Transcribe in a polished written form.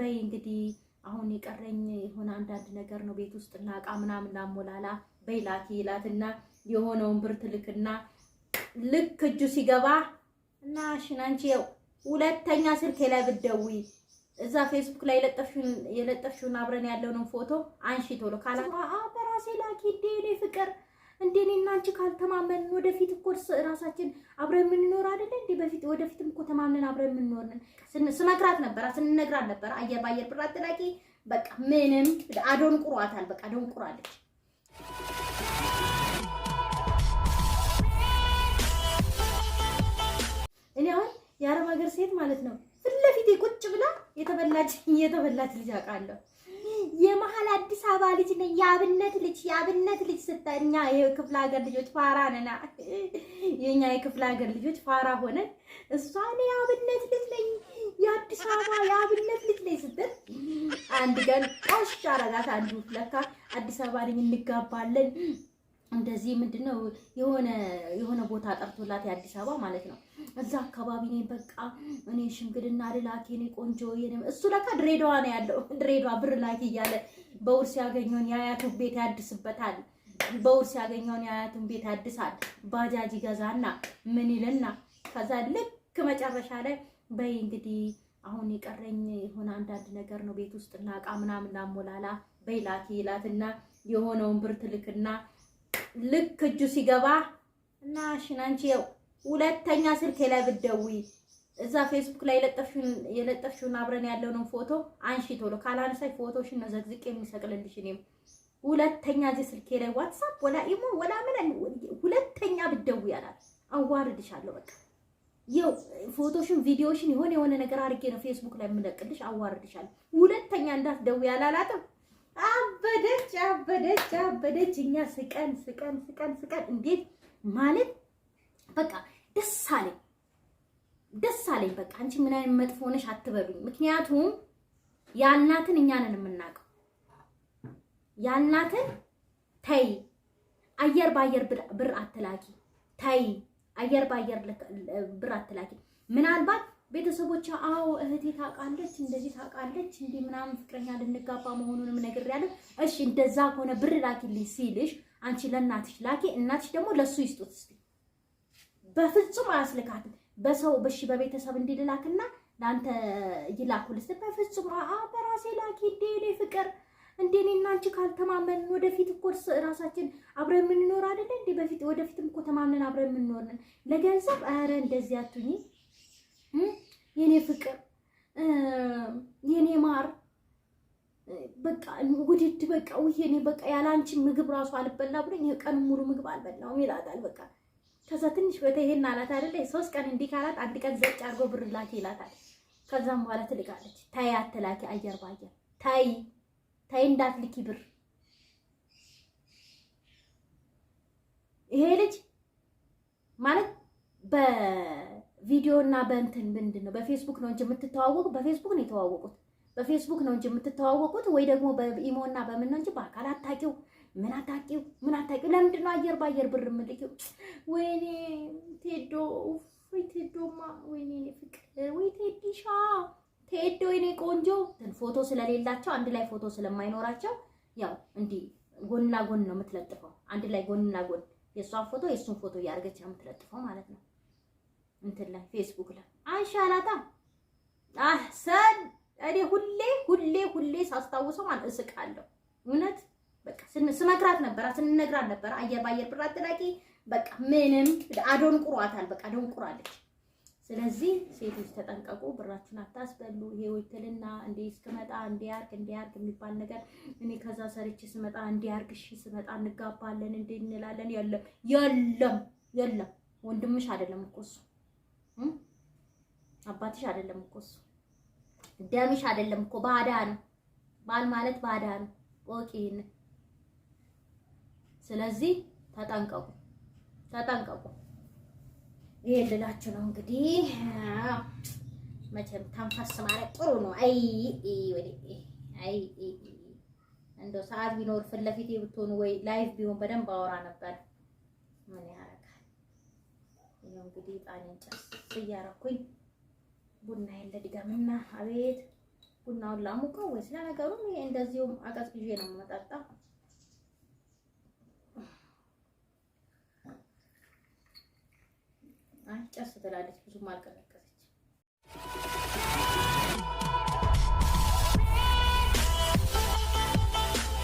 በይ እንግዲህ አሁን የቀረኝ የሆነ አንዳንድ ነገር ነው ቤት ውስጥ እና እቃ ምናምን ላሞላላ በይ ላኪ ይላትና የሆነውን ብር ትልክና ልክ እጁ ሲገባ እና እሺ አንቺ ሁለተኛ ስልኬ ላይ ብትደውይ እዛ ፌስቡክ ላይ የለጠፍሽውን አብረን ያለውን ፎቶ አንሺ ቶሎ ካላ በራሴ ላኪ እንዴ እኔ ፍቅር እንዴ እኔና አንቺ ካልተማመን ወደፊት እኮ ራሳችን አብረን የምንኖር አይደለ እንዴ? በፊት ወደፊትም እኮ ተማምነን አብረን የምንኖር ነን። ስመክራት ነበር ስንነግራት ነበር። አየር ባየር ብር አትላኪ። በቃ ምንም አደንቁሯታል። በቃ አደንቁራለች። እኔ አሁን የአረብ ሀገር ሴት ማለት ነው ፊት ለፊቴ ቁጭ ብላ የተበላች የተበላች ልጅ አውቃለሁ። የመሀል አዲስ አበባ ልጅ ነኝ፣ የአብነት ልጅ የአብነት ልጅ ስታ እኛ የክፍለ ሀገር ልጆች ፋራ ነና፣ የኛ የክፍለ ሀገር ልጆች ፋራ ሆነን እሷ እኔ የአብነት ልጅ ነኝ የአዲስ አበባ የአብነት ልጅ ነኝ ስትል አንድ ቀን ቆሽ አረጋት። አንዱ ለካ አዲስ አበባ ነኝ እንጋባለን እንደዚህ ምንድነው የሆነ የሆነ ቦታ ጠርቶላት የአዲስ አበባ ማለት ነው። እዛ አካባቢ ነኝ በቃ እኔ ሽምግልና ልላክ የኔ ቆንጆ የኔ እሱ ለካ ድሬዳዋ ነው ያለው። ድሬዳዋ ብር ላኪ እያለ በውርስ ያገኘውን የአያቱን ቤት ያድስበታል። በውርስ ያገኘውን የአያቱን ቤት ያድሳል። ባጃጅ ይገዛና ምን ይልና ከዛ ልክ መጨረሻ ላይ በይ እንግዲህ አሁን የቀረኝ የሆነ አንዳንድ ነገር ነው ቤት ውስጥ እና እቃ ምናምን ላሞላላ በይ ላኪ ይላትና የሆነውን ብር ትልክና ልክ እጁ ሲገባ እና እሺ አንቺ ሁለተኛ ስልኬ ላይ ብትደውይ እዛ ፌስቡክ ላይ የለጠፍሽውን አብረን ያለውን ፎቶ አንሺ ቶሎ ካላነሳሽ ፎቶሽን ነው ዘቅዝቄ የሚሰቅልልሽ። እኔም ሁለተኛ እዚህ ስልኬ ላይ ዋትሳፕ ወላ ኢሞ ወላ ምን ሁለተኛ ብትደውይ አላት አዋርድሻለሁ። በቃ ይኸው ፎቶሽን ቪዲዮሽን የሆነ የሆነ ነገር አድርጌ ነው ፌስቡክ ላይ የምለቅልሽ፣ አዋርድሻለሁ። ሁለተኛ እንዳትደውይ አላላትም። አበደች አበደች አበደች። እኛ ስቀን ስቀን ስቀን ስቀን እንዴት ማለት በቃ ደስ አለኝ ደስ አለኝ። በቃ አንቺ ምን አይነት መጥፎ ነሽ አትበሉኝ። ምክንያቱም ያልናትን እኛ ነን የምናውቀው። ያልናትን ተይ፣ አየር በአየር ብር አትላኪ፣ ተይ፣ አየር በአየር ብር አትላኪ። ምናልባት ቤተሰቦቿ አዎ እህቴ ታውቃለች፣ እንደዚህ ታውቃለች፣ እንዲህ ምናምን ፍቅረኛ ልንጋባ መሆኑንም ነግሬያለሁ። እሺ እንደዛ ከሆነ ብር ላኪልኝ ሲልሽ አንቺ ለእናትሽ ላኪ፣ እናትሽ ደግሞ ለሱ ይስጡት። እስቲ በፍጹም አያስልካትም። በሰው በሺ በቤተሰብ እንዲልላክና ለአንተ ይላኩልስ። በፍጹም በራሴ ላኪ እንዴ እኔ ፍቅር እንዴ እኔና አንቺ ካልተማመን ወደፊት እኮ ራሳችን አብረን የምንኖር አይደለ እንዴ? በፊት ወደፊትም እኮ ተማምነን አብረን የምንኖር ነን። ለገንዘብ ኧረ እንደዚህ አትሁኚ የኔ ፍቅር የኔ ማር በቃ ውድድ በቃ ውይ የኔ በቃ ያለ አንቺ ምግብ ራሱ አልበላ ብሎኝ ቀን ሙሉ ምግብ አልበላውም ይላታል። በቃ ከዛ ትንሽ ቆይታ ይሄን አላት አይደለ? 3 ቀን እንዲህ ካላት አንድ ቀን ዘጭ አድርጎ ብር ላኪ ይላታል። ከዛም በኋላ ትልካለች። ተይ አትላኪ፣ አየር ባየር ተይ ተይ እንዳትልኪ ብር። ይሄ ልጅ ማለት በቪዲዮ እና በእንትን ምንድን ነው በፌስቡክ ነው እንጂ የምትተዋወቁ በፌስቡክ ነው የተዋወቁት። በፌስቡክ ነው እንጂ የምትተዋወቁት ወይ ደግሞ በኢሞ እና በምን ነው እንጂ በአካል አታውቂው፣ ምን አታውቂው፣ ምን አታውቂው። ለምንድን ነው አየር በአየር ብር የምልኪው? ወይኔ ቴዶ፣ ወይ ቴዶማ፣ ወይኔ ፍቅር፣ ወይ ቴዲሻ፣ ቴዶ ወይኔ ቆንጆ። ፎቶ ስለሌላቸው አንድ ላይ ፎቶ ስለማይኖራቸው ያው እንዲህ ጎንና ጎን ነው የምትለጥፈው። አንድ ላይ ጎንና ጎን የእሷን ፎቶ የእሱን ፎቶ እያደረገች ነው የምትለጥፈው ማለት ነው። እንትን ላይ ፌስቡክ ላይ አንሻላታ አህሰን። እኔ ሁሌ ሁሌ ሁሌ ሳስታውሰው ማለት እስቃለሁ። እውነት በቃ ስመክራት ነበር ስንነግራት ነበር። አየር ባየር ብር አትላኪ። በቃ ምንም አደንቁሯታል። በቃ አደንቁራለች። ስለዚህ ሴቶች ተጠንቀቁ፣ ብራችሁን አታስበሉ። ይሄ ወይትልና እንዴ እስክመጣ እንዲያርግ እንዲያርግ የሚባል ነገር እኔ ከዛ ሰርቼ ስመጣ እንዲያርግ እሺ ስመጣ እንጋባለን እንዴ እንላለን። የለም የለም የለም። ወንድምሽ አይደለም እኮ እሱ፣ አባትሽ አይደለም እኮ እሱ፣ ደምሽ አይደለም እኮ ባዳ ነው። ባል ማለት ባዳ ነው። ወቂ። ስለዚህ ተጠንቀቁ፣ ተጠንቀቁ። ይሄ ልላችሁ ነው እንግዲህ። መቼም ተንፈስ ማለት ጥሩ ነው። አይ አይ እንደው ሰዓት ቢኖር ፊት ለፊቴ ብትሆኑ ወይ live ቢሆን በደንብ አወራ ነበር። ምን ያደርጋል። ይኸው እንግዲህ ዕጣኔን ጨስ እያረኩኝ ቡና የለ ድገምና አቤት ቡናውን ላሙቀው ወይስ? ለነገሩ እንደዚሁም አቀዝቅዤ ነው የምጠጣው። አይ ጨስ ትላለች፣ ብዙም አልቀዘቀዘም።